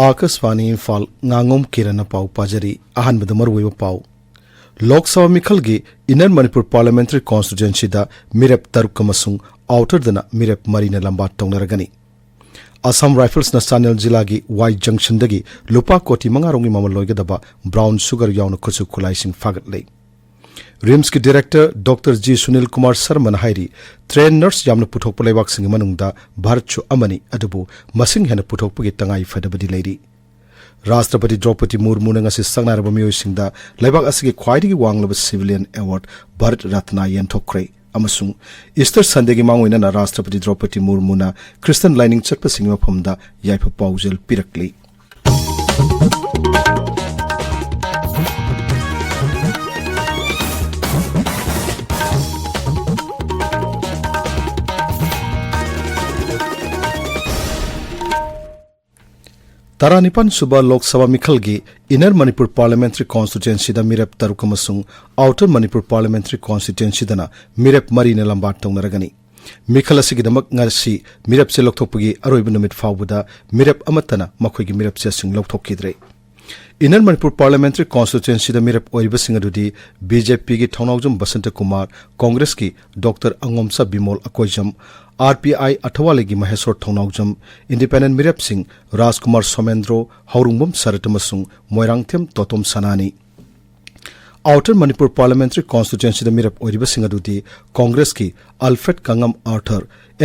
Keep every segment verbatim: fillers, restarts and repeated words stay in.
ꯑꯥꯀꯥꯁꯕꯥꯅꯤ ꯏꯝꯐꯥꯜ, ꯉꯥꯉꯣꯝ ꯀꯤꯔꯟꯅ ꯄꯥꯎ ꯄꯥꯖꯔꯤ꯫ ꯑꯍꯥꯟꯕꯗ ꯃꯔꯨꯑꯣꯏꯕ ꯄꯥꯎ꯫ ꯂꯣꯛ ꯁꯚꯥ ꯃꯤꯈꯜꯒꯤ Inner Manipur Parliamentary Constituencyꯗ ꯃꯤꯔꯦꯞ ꯇꯔꯨꯛ ꯑꯃꯁꯨꯡ Outerꯗꯅ ꯃꯤꯔꯦꯞ ꯃꯔꯤꯅ ꯂꯝꯕꯥ ꯇꯧꯅꯔꯒꯅꯤ꯫ ꯑꯁꯥꯝ ꯔꯥꯏꯐꯜꯁꯅ ꯆꯥꯟꯗꯦꯜ ꯖꯤꯂꯥꯒꯤ ꯋꯥꯏ ꯖꯪꯁꯟꯗꯒꯤ ꯂꯨꯄꯥ ꯀꯣꯇꯤ ꯃꯉꯥ ꯔꯣꯝꯒꯤ ꯃꯃꯜ ꯑꯣꯏꯒꯗꯕ brown sugar ꯌꯥꯎꯅ ꯈꯨꯠꯁꯨ ꯈꯨꯠꯂꯥꯏꯁꯤꯡ ꯐꯥꯒꯠꯂꯦ꯫ ꯔꯤꯝꯁꯀꯤ director Doctor G Sunil Kumar ꯁꯔꯃꯅ ꯍꯥꯏꯔꯤ, trained nurse ꯌꯥꯝꯅ ꯄꯨꯊꯣꯛꯄ ꯂꯩꯕꯥꯛꯁꯤꯡꯒꯤ ꯃꯅꯨꯡꯗ ꯚꯥꯔꯠꯁꯨ ꯑꯃꯅꯤ, ꯑꯗꯨꯕꯨ ꯃꯁꯤꯡ ꯍꯦꯟꯅ ꯄꯨꯊꯣꯛꯄꯒꯤ ꯇꯉꯥꯏ ꯐꯗꯕꯗꯤ ꯂꯩꯔꯤ꯫ ꯔꯥꯁꯇ꯭ꯔꯄꯇꯤ ꯗ꯭ꯔꯧꯄꯗꯤ ꯃꯨꯔꯃꯨꯅ ꯉꯁꯤ ꯁꯛꯅꯥꯏꯔꯕ ꯃꯤꯑꯣꯏꯁꯤꯡꯗ ꯂꯩꯕꯥꯛ ꯑꯁꯤꯒꯤ ꯈ꯭ꯋꯥꯏꯗꯒꯤ ꯋꯥꯡꯂꯕ civilian award ꯚꯥꯔꯠ ꯔꯠꯅ ꯌꯦꯟꯊꯣꯛꯈ꯭ꯔꯦ, ꯑꯃꯁꯨꯡ ꯏꯁꯇꯔ ꯁꯟꯗꯦꯒꯤ ꯃꯥꯡꯑꯣꯏꯅꯅ ꯔꯥꯁꯇ꯭ꯔꯄꯇꯤ ꯗ꯭ꯔꯧꯄꯗꯤ ꯃꯨꯔꯃꯨꯅ ꯈ꯭ꯔꯤꯁꯇꯟ ꯂꯥꯏꯅꯤꯡ ꯆꯠꯄꯁꯤꯡꯒꯤ ꯃꯐꯝꯗ ꯌꯥꯏꯐ ꯄꯥꯎꯖꯦꯜ ꯄꯤꯔꯛꯂꯤ꯫ ꯇꯔꯥꯅꯤꯄꯥꯟ ꯁꯨꯕ ꯂꯣꯛ ꯁꯚꯥ ꯃꯤꯈꯜꯒꯤ Inner Manipur Parliamentary Constituencyꯗ ꯃꯤꯔꯦꯞ ꯇꯔꯨꯛ ꯑꯃꯁꯨꯡ Outer Manipur Parliamentary Constituencyꯗꯅ ꯃꯤꯔꯦꯞ ꯃꯔꯤꯅ ꯂꯝꯕꯥ ꯇꯧꯅꯔꯒꯅꯤ꯫ ꯃꯤꯈꯜ ꯑꯁꯤꯒꯤꯗꯃꯛ ꯉꯁꯤ ꯃꯤꯔꯦꯞ ꯆꯦ ꯂꯧꯊꯣꯛꯄꯒꯤ ꯑꯔꯣꯏꯕ ꯅꯨꯃꯤꯠ ꯐꯥꯎꯕꯗ ꯃꯤꯔꯦꯞ ꯑꯃꯠꯇꯅ ꯃꯈꯣꯏꯒꯤ ꯃꯤꯔꯦꯞ ꯆꯦꯁꯤꯡ ꯂꯧꯊꯣꯛꯈꯤꯗ꯭ꯔꯦ꯫ Inner Manipur Parliamentary Constituencyꯗ ꯃꯤꯔꯦꯞ ꯑꯣꯏꯔꯤꯕꯁꯤꯡ ꯑꯗꯨꯗꯤ BJPꯒꯤ ꯊꯧꯅꯥꯎꯖꯝ ꯕꯁꯟꯇ ꯀꯨꯃꯥꯔ, Congressꯀꯤ Doctor ꯑꯉꯣꯝꯆꯥ ꯕꯤꯃꯣꯜ ꯑꯀꯣꯏꯖꯝ, RPI ꯑꯊꯋꯥꯂꯤꯒꯤ ꯃꯍꯦꯁꯣꯔ ꯊꯧꯅꯥꯎꯖꯝ, Independent ꯃꯤꯔꯦꯞꯁꯤꯡ ꯔꯥꯖꯀꯨꯃꯥꯔ ꯁꯣꯃꯦꯟꯗ꯭ꯔꯣ, ꯍꯧꯔꯨꯡꯕꯝ ꯁꯔꯠ ꯑꯃꯁꯨꯡ ꯃꯣꯏꯔꯥꯡꯊꯦꯝ ꯇꯣꯇꯣꯝ ꯁꯅꯥꯅꯤ꯫ Outer Manipur Parliamentary Constituencyꯗ ꯃꯤꯔꯦꯞ ꯑꯣꯏꯔꯤꯕꯁꯤꯡ ꯑꯗꯨꯗꯤ Congressꯀꯤ Alfred ꯀꯉꯝ Arthur,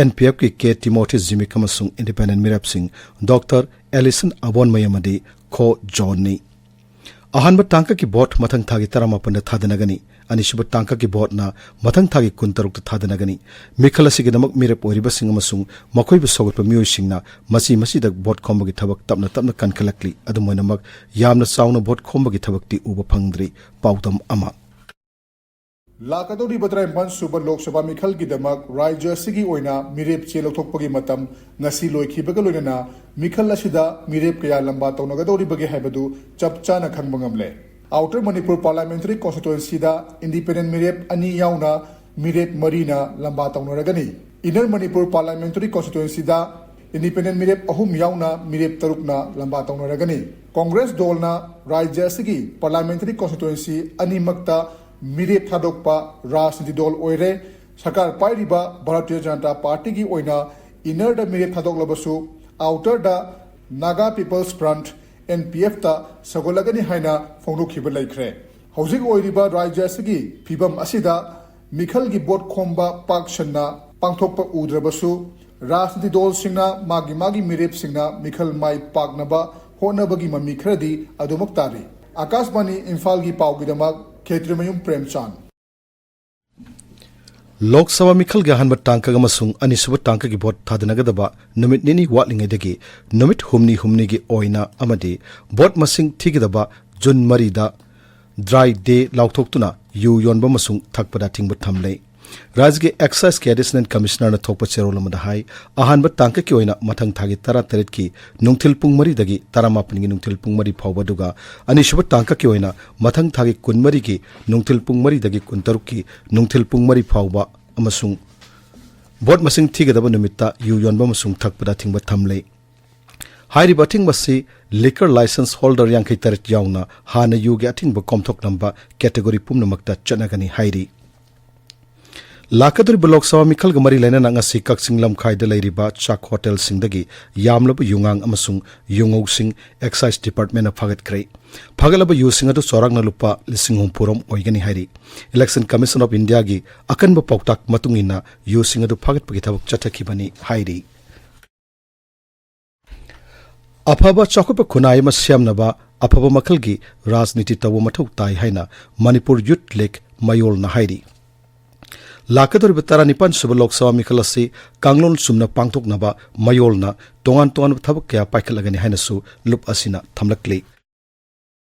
NPFꯀꯤ K Timothy ꯖꯤꯃꯤꯛ ꯑꯃꯁꯨꯡ Independent ꯃꯤꯔꯦꯞꯁꯤꯡ Doctor Alison ꯑꯕꯣꯟꯃꯩ ꯑꯃꯗꯤ ꯈꯣ ꯖꯣꯟꯅꯤ꯫ ꯑꯍꯥꯟꯕ ꯇꯥꯡꯀꯛꯀꯤ ꯚꯣꯠ ꯃꯊꯪ ꯊꯥꯒꯤ ꯇꯔꯥꯃꯥꯄꯟꯗ ꯊꯥꯗꯅꯒꯅꯤ꯫ ꯑꯅꯤꯁꯨꯕ ꯇꯥꯡꯀꯛꯀꯤ ꯚꯣꯠꯅ ꯃꯊꯪ ꯊꯥꯒꯤ ꯀꯨꯟꯇꯔꯨꯛꯇ ꯊꯥꯗꯅꯒꯅꯤ꯫ ꯃꯤꯈꯜ ꯑꯁꯤꯒꯤꯗꯃꯛ ꯃꯤꯔꯦꯞ ꯑꯣꯏꯔꯤꯕꯁꯤꯡ ꯑꯃꯁꯨꯡ ꯃꯈꯣꯏꯕꯨ ꯁꯧꯒꯠꯄ ꯃꯤꯑꯣꯏꯁꯤꯡꯅ ꯃꯆꯤ ꯃꯆꯤꯗ ꯚꯣꯠ ꯈꯣꯝꯕꯒꯤ ꯊꯕꯛ ꯇꯞꯅ ꯇꯞꯅ ꯀꯟꯈꯠꯂꯛꯂꯤ꯫ ꯑꯗꯨꯝ ꯑꯣꯏꯅꯃꯛ, ꯌꯥꯝꯅ ꯆꯥꯎꯅ ꯚꯣꯠ ꯈꯣꯝꯕꯒꯤ ꯊꯕꯛꯇꯤ ꯎꯕ ꯐꯪꯗ꯭ꯔꯤ꯫ ꯄꯥꯎꯗꯝ ꯑꯃ꯫ ꯂꯥꯛꯀꯗꯧꯔꯤꯕ ꯇꯔꯥꯅꯤꯄꯥꯟ ꯁꯨꯕ ꯂꯣꯛ ꯁꯚꯥ ꯃꯤꯈꯜꯒꯤꯗꯃꯛ ꯔꯥꯖ꯭ꯌ ꯑꯁꯤꯒꯤ ꯑꯣꯏꯅ ꯃꯤꯔꯦꯞ ꯆꯦ ꯂꯧꯊꯣꯛꯄꯒꯤ ꯃꯇꯝ ꯉꯁꯤ ꯂꯣꯏꯈꯤꯕꯒ ꯂꯣꯏꯅꯅ ꯃꯤꯈꯜ ꯑꯁꯤꯗ ꯃꯤꯔꯦꯞ ꯀꯌꯥ ꯂꯝꯕꯥ ꯇꯧꯅꯒꯗꯧꯔꯤꯕꯒꯦ ꯍꯥꯏꯕꯗꯨ ꯆꯞ ꯆꯥꯅ ꯈꯪꯕ ꯉꯝꯂꯦ꯫ Outer Manipur Parliamentary Constituencyꯗ Independent ꯃꯤꯔꯦꯞ ꯑꯅꯤ ꯌꯥꯎꯅ ꯃꯤꯔꯦꯞ ꯃꯔꯤꯅ ꯂꯝꯕꯥ ꯇꯧꯅꯔꯒꯅꯤ꯫ Inner Manipur Parliamentary Constituencyꯗ ꯏꯟꯗꯤꯄꯦꯟꯗꯦꯟ ꯃꯤꯔꯦꯞ ꯑꯍꯨꯝ ꯌꯥꯎꯅ ꯃꯤꯔꯦꯞ ꯇꯔꯨꯛꯅ ꯂꯝꯕꯥ ꯇꯧꯅꯔꯒꯅꯤ꯫ ꯀꯣꯡꯒ꯭ꯔꯦꯁ ꯗꯣꯜꯅ ꯔꯥꯖ꯭ꯌ ꯑꯁꯤꯒꯤ ꯄꯥꯔꯂꯤꯌꯥꯃꯦꯟꯇꯔꯤ ꯀꯣꯟꯁꯇꯤꯇ꯭ꯋꯦꯟꯁꯤ ꯑꯅꯤꯃꯛꯇ ꯃꯤꯔꯦꯞ ꯊꯥꯗꯣꯛꯄ ꯔꯥꯖꯅꯤꯇꯤ ꯗꯣꯜ ꯑꯣꯏꯔꯦ꯫ ꯁꯔꯀꯥꯔ ꯄꯥꯏꯔꯤꯕ ꯚꯥꯔꯇꯤꯌ ꯖꯅꯇꯥ ꯄꯥꯔꯇꯤꯒꯤ ꯑꯣꯏꯅ ꯏꯟꯅꯔꯗ ꯃꯤꯔꯦꯞ ꯊꯥꯗꯣꯛꯂꯕꯁꯨ ꯑꯥꯎꯇꯔꯗ ꯅꯥꯒꯥ ꯄꯤꯄꯜꯁ ꯐ꯭ꯔꯟꯠ, NPFꯇ ꯁꯧꯒꯠꯂꯒꯅꯤ ꯍꯥꯏꯅ ꯐꯣꯡꯗꯣꯛꯈꯤꯕ ꯂꯩꯈ꯭ꯔꯦ꯫ ꯍꯧꯖꯤꯛ ꯑꯣꯏꯔꯤꯕ ꯔꯥꯖ꯭ꯌ ꯑꯁꯤꯒꯤ ꯐꯤꯕꯝ ꯑꯁꯤꯗ ꯃꯤꯈꯜꯒꯤ ꯚꯣꯠ ꯈꯣꯝꯕ ꯄꯥꯛ ꯁꯟꯅ ꯄꯥꯡꯊꯣꯛꯄ ꯎꯗ꯭ꯔꯕꯁꯨ, ꯔꯥꯖꯅꯤꯇꯤ ꯗꯣꯜꯁꯤꯡꯅ ꯃꯥꯒꯤ ꯃꯥꯒꯤ ꯃꯤꯔꯦꯞꯁꯤꯡꯅ ꯃꯤꯈꯜ ꯃꯥꯏ ꯄꯥꯛꯅꯕ ꯍꯣꯠꯅꯕꯒꯤ ꯃꯃꯤ ꯈꯔꯗꯤ ꯑꯗꯨꯃꯛ ꯇꯥꯔꯤ꯫ ꯑꯀꯥꯁꯕꯥꯅꯤ ꯏꯝꯐꯥꯜꯒꯤ ꯄꯥꯎꯒꯤꯗꯃꯛ ꯈꯦꯇ꯭ꯔꯤꯃꯌꯨꯝ ꯄ꯭ꯔꯦꯝꯆꯥꯟ꯫ ꯂꯣꯛ ꯁꯚꯥ ꯃꯤꯈꯜꯒꯤ ꯑꯍꯥꯟꯕ ꯇꯥꯡꯀꯛ ꯑꯃꯁꯨꯡ ꯑꯅꯤꯁꯨꯕ ꯇꯥꯡꯀꯛꯀꯤ ꯚꯣꯠ ꯊꯥꯗꯅꯒꯗꯕ ꯅꯨꯃꯤꯠ ꯅꯤꯅꯤ ꯋꯥꯠꯂꯤꯉꯩꯗꯒꯤ ꯅꯨꯃꯤꯠ ꯍꯨꯝꯅꯤ ꯍꯨꯝꯅꯤꯒꯤ ꯑꯣꯏꯅ ꯑꯃꯗꯤ ꯚꯣꯠ ꯃꯁꯤꯡ ꯊꯤꯒꯗꯕ ꯖꯨꯟ ꯃꯔꯤꯗ ꯗ꯭ꯔꯥꯏ ꯗꯦ ꯂꯥꯎꯊꯣꯛꯇꯨꯅ ꯌꯨ ꯌꯣꯟꯕ ꯑꯃꯁꯨꯡ ꯊꯛꯄꯗ ꯑꯊꯤꯡꯕ ꯊꯝꯂꯦ꯫ ꯔꯥꯖ꯭ꯌꯒꯤ ꯑꯦꯛꯁꯥꯏꯖꯀꯤ ꯑꯦꯗꯤꯁꯅꯦꯜ ꯀꯃꯤꯁꯅꯔꯅ ꯊꯣꯛꯄ ꯆꯦꯔꯣꯜ ꯑꯃꯗ ꯍꯥꯏ, ꯑꯍꯥꯟꯕ ꯇꯥꯡꯀꯛꯀꯤ ꯑꯣꯏꯅ ꯃꯊꯪ ꯊꯥꯒꯤ ꯇꯔꯥꯇꯔꯦꯠꯀꯤ ꯅꯨꯡꯊꯤꯜ ꯄꯨꯡ ꯃꯔꯤꯗꯒꯤ ꯇꯔꯥꯃꯥꯄꯟꯒꯤ ꯅꯨꯡꯊꯤꯜ ꯄꯨꯡ ꯃꯔꯤ ꯐꯥꯎꯕ, ꯑꯗꯨꯒ ꯑꯅꯤꯁꯨꯕ ꯇꯥꯡꯀꯛꯀꯤ ꯑꯣꯏꯅ ꯃꯊꯪ ꯊꯥꯒꯤ ꯀꯨꯟꯃꯔꯤꯒꯤ ꯅꯨꯡꯊꯤꯜ ꯄꯨꯡ ꯃꯔꯤꯗꯒꯤ ꯀꯨꯟꯇꯔꯨꯛꯀꯤ ꯅꯨꯡꯊꯤꯜ ꯄꯨꯡ ꯃꯔꯤ ꯐꯥꯎꯕ ꯑꯃꯁꯨꯡ ꯚꯣꯠ ꯃꯁꯤꯡ ꯊꯤꯒꯗꯕ ꯅꯨꯃꯤꯠꯇ ꯌꯨ ꯌꯣꯟꯕ ꯑꯃꯁꯨꯡ ꯊꯛꯄꯗ ꯑꯊꯤꯡꯕ ꯊꯝꯂꯦ꯫ ꯍꯥꯏꯔꯤꯕ ꯑꯊꯤꯡꯕ ꯑꯁꯤ liquor licence holder ꯌꯥꯡꯈꯩ ꯇꯔꯦꯠ ꯌꯥꯎꯅ ꯍꯥꯟꯅ ꯌꯨꯒꯤ ꯑꯊꯤꯡꯕ ꯀꯣꯝꯊꯣꯛꯂꯝꯕ category ꯄꯨꯝꯅꯃꯛꯇ ꯆꯠꯅꯒꯅꯤ ꯍꯥꯏꯔꯤ꯫ ꯂꯥꯛꯀꯗꯧꯔꯤꯕ ꯂꯣꯛ ꯁꯚꯥ ꯃꯤꯈꯜꯒ ꯃꯔꯤ ꯂꯩꯅꯅ ꯉꯁꯤ ꯀꯛꯆꯤꯡ ꯂꯝꯈꯥꯏꯗ ꯂꯩꯔꯤꯕ ꯆꯥꯛ ꯍꯣꯇꯦꯜꯁꯤꯡꯗꯒꯤ ꯌꯥꯝꯂꯕ ꯌꯨꯉꯥꯡ ꯑꯃꯁꯨꯡ ꯌꯨꯉꯧꯁꯤꯡ excise departmentꯅ ꯐꯥꯒꯠꯈ꯭ꯔꯦ꯫ ꯐꯥꯒꯠꯂꯕ ꯌꯨꯁꯤꯡ ꯑꯗꯨ ꯆꯥꯎꯔꯥꯛꯅ ꯂꯨꯄꯥ ꯂꯤꯁꯤꯡ ꯍꯨꯝꯐꯨ ꯔꯣꯝ ꯑꯣꯏꯒꯅꯤ ꯍꯥꯏꯔꯤ꯫ Election Commission of Indiaꯒꯤ ꯑꯀꯟꯕ ꯄꯥꯎꯇꯥꯛ ꯃꯇꯨꯡ ꯏꯟꯅ ꯌꯨꯁꯤꯡ ꯑꯗꯨ ꯐꯥꯒꯠꯄꯒꯤ ꯊꯕꯛ ꯆꯠꯊꯈꯤꯕꯅꯤ ꯍꯥꯏꯔꯤ꯫ ꯑꯐꯕ ꯆꯥꯎꯈꯠꯄ ꯈꯨꯟꯅꯥꯏ ꯑꯃ ꯁꯦꯝꯅꯕ ꯑꯐꯕ ꯃꯈꯜꯒꯤ ꯔꯥꯖꯅꯤꯇꯤ ꯇꯧꯕ ꯃꯊꯧ ꯇꯥꯏ ꯍꯥꯏꯅ ꯃꯅꯤꯄꯨꯔ ꯌꯨꯊ ꯂꯤꯒ ꯃꯌꯣꯜꯅ ꯍꯥꯏꯔꯤ꯫ ꯂꯥꯛꯀꯗꯧꯔꯤꯕ ꯇꯔꯥꯅꯤꯄꯥꯟ ꯁꯨꯕ ꯂꯣꯛ ꯁꯚꯥ ꯃꯤꯈꯜ ꯑꯁꯤ ꯀꯥꯡꯂꯣꯟ ꯆꯨꯝꯅ ꯄꯥꯡꯊꯣꯛꯅꯕ ꯃꯌꯣꯜꯅ ꯇꯣꯉꯥꯟ ꯇꯣꯉꯥꯟꯕ ꯊꯕꯛ ꯀꯌꯥ ꯄꯥꯏꯈꯠꯂꯒꯅꯤ ꯍꯥꯏꯅꯁꯨ ꯂꯨꯞ ꯑꯁꯤꯅ ꯊꯝꯂꯛꯂꯤ꯫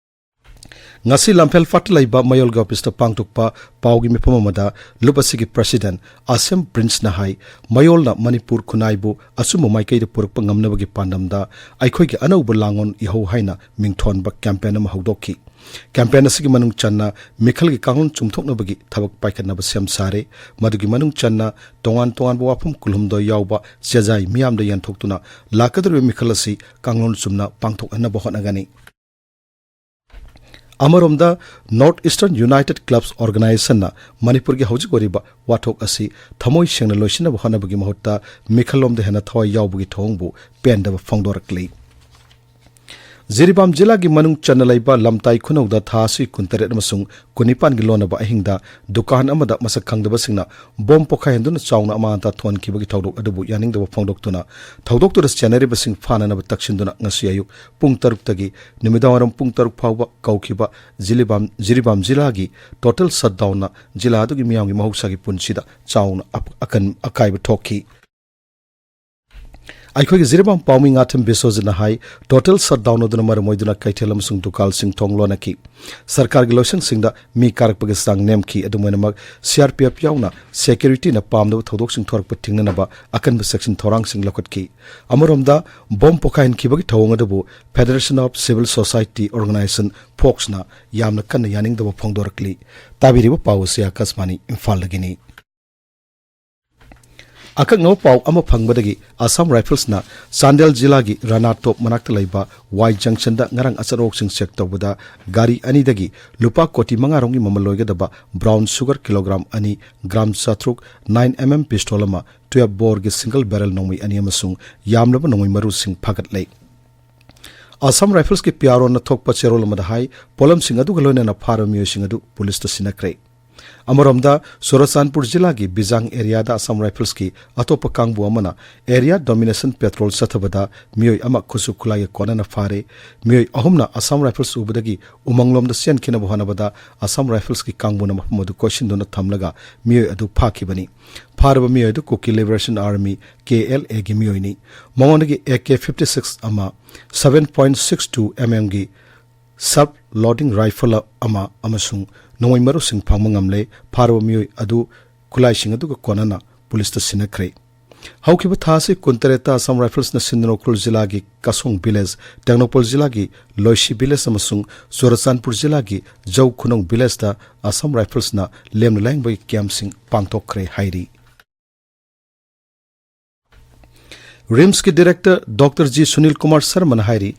ꯉꯁꯤ ꯂꯝꯐꯦꯜ ꯐꯥꯠꯇ ꯂꯩꯕ ꯃꯌꯣꯜꯒꯤ ꯑꯣꯐꯤꯁꯇ ꯄꯥꯡꯊꯣꯛꯄ ꯄꯥꯎꯒꯤ ꯃꯤꯐꯝ ꯑꯃꯗ ꯂꯨꯞ ꯑꯁꯤꯒꯤ president ꯑꯁꯦꯝ ꯄ꯭ꯔꯤꯟꯁꯅ ꯍꯥꯏ, ꯃꯌꯣꯜꯅ ꯃꯅꯤꯄꯨꯔ ꯈꯨꯟꯅꯥꯏꯕꯨ ꯑꯆꯨꯝꯕ ꯃꯥꯏꯀꯩꯗ ꯄꯨꯔꯛꯄ ꯉꯝꯅꯕꯒꯤ ꯄꯥꯟꯗꯝꯗ ꯑꯩꯈꯣꯏꯒꯤ ꯑꯅꯧꯕ ꯂꯥꯡꯑꯣꯟ ꯏꯍꯧ ꯍꯥꯏꯅ ꯃꯤꯡꯊꯣꯟꯕ campaign ꯑꯃ ꯍꯧꯗꯣꯛꯈꯤ꯫ ꯀꯦꯝꯄꯦꯟ ꯑꯁꯤꯒꯤ ꯃꯅꯨꯡ ꯆꯟꯅ ꯃꯤꯈꯜꯒꯤ ꯀꯥꯡꯂꯣꯟ ꯆꯨꯝꯊꯣꯛꯅꯕꯒꯤ ꯊꯕꯛ ꯄꯥꯏꯈꯠꯅꯕ ꯁꯦꯝ ꯁꯥꯔꯦ꯫ ꯃꯗꯨꯒꯤ ꯃꯅꯨꯡ ꯆꯟꯅ ꯇꯣꯉꯥꯟ ꯇꯣꯉꯥꯟꯕ ꯋꯥꯐꯝ ꯀꯨꯟꯍꯨꯝꯗꯣꯏ ꯌꯥꯎꯕ ꯆꯦꯖꯥꯏ ꯃꯤꯌꯥꯝꯗ ꯌꯦꯟꯊꯣꯛꯇꯨꯅ ꯂꯥꯛꯀꯗꯧꯔꯤꯕ ꯃꯤꯈꯜ ꯑꯁꯤ ꯀꯥꯡꯂꯣꯟ ꯆꯨꯝꯅ ꯄꯥꯡꯊꯣꯛꯍꯟꯅꯕ ꯍꯣꯠꯅꯒꯅꯤ꯫ ꯑꯃꯔꯣꯝꯗ, North Eastern United Clubs Organizationꯅ ꯃꯅꯤꯄꯨꯔꯒꯤ ꯍꯧꯖꯤꯛ ꯑꯣꯏꯔꯤꯕ ꯋꯥꯊꯣꯛ ꯑꯁꯤ ꯊꯃꯣꯏ ꯁꯦꯡꯅ ꯂꯣꯏꯁꯤꯟꯅꯕ ꯍꯣꯠꯅꯕꯒꯤ ꯃꯍꯨꯠꯇ ꯃꯤꯈꯜꯂꯣꯝꯗ ꯍꯦꯟꯅ ꯊꯋꯥꯏ ꯌꯥꯎꯕꯒꯤ ꯊꯧꯑꯣꯡꯕꯨ ꯄꯦꯟꯗꯕ ꯐꯣꯡꯗꯣꯔꯛꯂꯤ꯫ ꯖꯤꯔꯤꯕꯥꯝ ꯖꯤꯂꯥꯒꯤ ꯃꯅꯨꯡ ꯆꯟꯅ ꯂꯩꯕ ꯂꯝꯇꯥꯏ ꯈꯨꯅꯧꯗ ꯊꯥ ꯑꯁꯤ ꯀꯨꯟꯇꯔꯦꯠ ꯑꯃꯁꯨꯡ ꯀꯨꯟꯅꯤꯄꯥꯟꯒꯤ ꯂꯣꯟꯅꯕ ꯑꯍꯤꯡꯗ ꯗꯨꯀꯥꯟ ꯑꯃꯗ ꯃꯁꯛ ꯈꯪꯗꯕꯁꯤꯡꯅ ꯕꯣꯝ ꯄꯣꯈꯥꯏꯍꯟꯗꯨꯅ ꯆꯥꯎꯅ ꯑꯃꯥꯟ ꯑꯇꯥ ꯊꯣꯛꯍꯟꯈꯤꯕꯒꯤ ꯊꯧꯗꯣꯛ ꯑꯗꯨꯕꯨ ꯌꯥꯅꯤꯡꯗꯕ ꯐꯣꯡꯗꯣꯛꯇꯨꯅ ꯊꯧꯗꯣꯛꯇꯨꯗ ꯆꯦꯟꯅꯔꯤꯕꯁꯤꯡ ꯐꯥꯅꯅꯕ ꯇꯛꯁꯤꯟꯗꯨꯅ ꯉꯁꯤ ꯑꯌꯨꯛ ꯄꯨꯡ ꯇꯔꯨꯛꯇꯒꯤ ꯅꯨꯃꯤꯗꯥꯡꯋꯥꯏꯔꯝ ꯄꯨꯡ ꯇꯔꯨꯛ ꯐꯥꯎꯕ ꯀꯧꯈꯤꯕ ꯖꯤꯔꯤꯕꯥꯝ, ꯖꯤꯔꯤꯕꯥꯝ ꯖꯤꯂꯥꯒꯤ ꯇꯣꯇꯦꯜ ꯁꯠꯗꯥꯎꯟꯅ ꯖꯤꯂꯥ ꯑꯗꯨꯒꯤ ꯃꯤꯌꯥꯝꯒꯤ ꯃꯍꯧꯁꯥꯒꯤ ꯄꯨꯟꯁꯤꯗ ꯆꯥꯎꯅ ꯑꯞ-, ꯑꯀꯟ-, ꯑꯀꯥꯏꯕ ꯊꯣꯛꯈꯤ꯫ ꯑꯩꯈꯣꯏꯒꯤ ꯖꯤꯔꯤꯕꯥꯝ ꯄꯥꯎꯃꯤ ꯉꯥꯊꯦꯝ ꯕꯤꯁ꯭ꯋꯖꯤꯠꯅ ꯍꯥꯏ, ꯇꯣꯇꯦꯜ ꯁꯠꯗꯥꯎꯟ ꯑꯗꯨꯅ ꯃꯔꯝ ꯑꯣꯏꯗꯨꯅ ꯀꯩꯊꯦꯜ ꯑꯃꯁꯨꯡ ꯗꯨꯀꯥꯟꯁꯤꯡ ꯊꯣꯡ ꯂꯣꯟꯅꯈꯤ꯫ ꯁꯔꯀꯥꯔꯒꯤ ꯂꯣꯏꯁꯪꯁꯤꯡꯗ ꯃꯤ ꯀꯥꯔꯛꯄꯒꯤ ꯆꯥꯡ ꯅꯦꯝꯈꯤ꯫ ꯑꯗꯨꯝ ꯑꯣꯏꯅꯃꯛ, ꯁꯤꯑꯥꯔꯄꯤꯑꯦꯐ ꯌꯥꯎꯅ ꯁꯦꯀ꯭ꯌꯨꯔꯤꯇꯤꯅ ꯄꯥꯝꯗꯕ ꯊꯧꯗꯣꯛꯁꯤꯡ ꯊꯣꯔꯛꯄ ꯊꯤꯡꯅꯅꯕ ꯑꯀꯟꯕ ꯆꯦꯛꯁꯤꯟ ꯊꯧꯔꯥꯡꯁꯤꯡ ꯂꯧꯈꯠꯈꯤ꯫ ꯑꯃꯔꯣꯝꯗ, ꯕꯣꯝ ꯄꯣꯈꯥꯏꯍꯟꯈꯤꯕꯒꯤ ꯊꯧꯑꯣꯡ ꯑꯗꯨꯕꯨ Federation of Civil Society Organization, ꯐꯣꯛꯁꯅ ꯌꯥꯝꯅ ꯀꯟꯅ ꯌꯥꯅꯤꯡꯗꯕ ꯐꯣꯡꯗꯣꯔꯛꯂꯤ꯫ ꯇꯥꯕꯤꯔꯤꯕ ꯄꯥꯎ ꯑꯁꯤ ꯑꯥꯀꯥꯁꯕꯥꯅꯤ ꯏꯝꯐꯥꯜꯗꯒꯤꯅꯤ꯫ ꯑꯀꯛꯅꯕ ꯄꯥꯎ ꯑꯃ ꯐꯪꯕꯗꯒꯤ ꯑꯁꯥꯝ ꯔꯥꯏꯐꯜꯁꯅ ꯆꯥꯟꯗꯦꯜ ꯖꯤꯂꯥꯒꯤ ꯔꯥꯅꯥ ꯇꯣꯞ ꯃꯅꯥꯛꯇ ꯂꯩꯕ ꯋꯥꯏ ꯖꯪꯁꯟꯗ ꯉꯔꯥꯡ ꯑꯆꯠ ꯑꯋꯣꯛꯁꯤꯡ ꯆꯦꯛ ꯇꯧꯕꯗ ꯒꯥꯔꯤ ꯑꯅꯤꯗꯒꯤ ꯂꯨꯄꯥ ꯀꯣꯇꯤ ꯃꯉꯥ ꯔꯣꯝꯒꯤ ꯃꯃꯜ ꯑꯣꯏꯒꯗꯕ ꯕ꯭ꯔꯥꯎꯟ ꯁꯨꯒꯔ ꯀꯤꯂꯣꯒ꯭ꯔꯥꯝ ꯑꯅꯤ, ꯒ꯭ꯔꯥꯝ ꯆꯥꯇ꯭ꯔꯨꯛ, ꯅꯥꯏꯟ ꯑꯦꯝ ꯑꯦꯝ ꯄꯤꯁꯇꯣꯜ ꯑꯃ, ꯇꯨꯌꯦꯜꯞ ꯕꯣꯔꯒꯤ ꯁꯤꯡꯒꯜ ꯕꯦꯔꯦꯜ ꯅꯣꯡꯃꯩ ꯑꯅꯤ ꯑꯃꯁꯨꯡ ꯌꯥꯝꯂꯕ ꯅꯣꯡꯃꯩ ꯃꯔꯨꯁꯤꯡ ꯐꯥꯒꯠꯂꯦ꯫ ꯑꯁꯥꯝ ꯔꯥꯏꯐꯜꯁꯀꯤ ꯄꯤ ꯑꯥꯔ ꯑꯣꯅ ꯊꯣꯛꯄ ꯆꯦꯔꯣꯜ ꯑꯃꯗ ꯍꯥꯏ, ꯄꯣꯠꯂꯝꯁꯤꯡ ꯑꯗꯨꯒ ꯂꯣꯏꯅꯅ ꯐꯥꯔꯕ ꯃꯤꯑꯣꯏꯁꯤꯡ ꯑꯗꯨ ꯄꯨꯂꯤꯁꯇ ꯁꯤꯟꯅꯈ꯭ꯔꯦ꯫ ꯑꯃꯔꯣꯝꯗ, ꯆꯨꯔꯆꯥꯟꯄꯨꯔ ꯖꯤꯂꯥꯒꯤ ꯕꯤꯖꯥꯡ ꯑꯦꯔꯤꯌꯥꯗ ꯑꯁꯥꯝ ꯔꯥꯏꯐꯜꯁꯀꯤ ꯑꯇꯣꯞꯄ ꯀꯥꯡꯕꯨ ꯑꯃꯅ ꯑꯦꯔꯤꯌꯥ ꯗꯣꯃꯤꯅꯦꯁꯟ ꯄꯦꯇ꯭ꯔꯣꯜ ꯆꯠꯊꯕꯗ ꯃꯤꯑꯣꯏ ꯑꯃ ꯈꯨꯠꯁꯨ ꯈꯨꯠꯂꯥꯏꯒ ꯀꯣꯟꯅꯅ ꯐꯥꯔꯦ꯫ ꯃꯤꯑꯣꯏ ꯑꯍꯨꯝꯅ ꯑꯁꯥꯝ ꯔꯥꯏꯐꯜꯁ ꯎꯕꯗꯒꯤ ꯎꯃꯪꯂꯣꯝꯗ ꯆꯦꯟꯈꯤꯅꯕ ꯍꯣꯠꯅꯕꯗ ꯑꯁꯥꯝ ꯔꯥꯏꯐꯜꯁꯀꯤ ꯀꯥꯡꯕꯨꯅ ꯃꯐꯝ ꯑꯗꯨ ꯀꯣꯏꯁꯤꯟꯗꯨꯅ ꯊꯝꯂꯒ ꯃꯤꯑꯣꯏ ꯑꯗꯨ ꯐꯥꯈꯤꯕꯅꯤ꯫ ꯐꯥꯔꯕ ꯃꯤꯑꯣꯏ ꯑꯗꯨ ꯀꯨꯀꯤ ꯂꯤꯕꯔꯦꯁꯟ ꯑꯥꯔꯃꯤ, ꯀꯦ ꯑꯦꯜ ꯑꯦꯒꯤ ꯃꯤꯑꯣꯏꯅꯤ꯫ ꯃꯉꯣꯟꯗꯒꯤ ꯑꯦ ꯀꯦ ꯐꯤꯐꯇꯤ ꯁꯤꯛꯁ ꯑꯃ, seven point six two M ꯑꯦꯝꯒꯤ ꯁꯕ ꯂꯣꯗꯤꯡ ꯔꯥꯏꯐꯜ ꯑꯃ ꯑꯃꯁꯨꯡ ꯅꯣꯡꯃꯩ ꯃꯔꯨꯁꯤꯡ ꯐꯪꯕ ꯉꯝꯂꯦ꯫ ꯐꯥꯔꯕ ꯃꯤꯑꯣꯏ ꯑꯗꯨ ꯈꯨꯠꯂꯥꯏꯁꯤꯡ ꯑꯗꯨꯒ ꯀꯣꯟꯅꯅ ꯄꯨꯂꯤꯁꯇ ꯁꯤꯟꯅꯈ꯭ꯔꯦ꯫ ꯍꯧꯈꯤꯕ ꯊꯥ ꯑꯁꯤ ꯀꯨꯟꯇꯔꯦꯠꯇ ꯑꯁꯥꯝ ꯔꯥꯏꯐꯜꯁꯅ ꯁꯤꯟꯗꯨꯅ ꯎꯈ꯭ꯔꯨꯜ ꯖꯤꯂꯥꯒꯤ ꯀꯁꯣꯡ ꯚꯤꯂꯦꯖ, ꯇꯦꯡꯅꯧꯄꯜ ꯖꯤꯂꯥꯒꯤ ꯂꯣꯏꯁꯤ ꯚꯤꯂꯦꯖ ꯑꯃꯁꯨꯡ ꯆꯨꯔꯆꯥꯟꯄꯨꯔ ꯖꯤꯂꯥꯒꯤ ꯖꯧ ꯈꯨꯅꯧ ꯚꯤꯂꯦꯖꯇ ꯑꯁꯥꯝ ꯔꯥꯏꯐꯜꯁꯅ ꯂꯦꯝꯅ ꯂꯥꯌꯦꯡꯕꯒꯤ ꯀꯦꯝꯞꯁꯤꯡ ꯄꯥꯡꯊꯣꯛꯈ꯭ꯔꯦ ꯍꯥꯏꯔꯤ꯫ ꯔꯤꯝꯁꯀꯤ director doctor G Sunil Kumar ꯁꯔꯃꯅ ꯍꯥꯏꯔꯤ,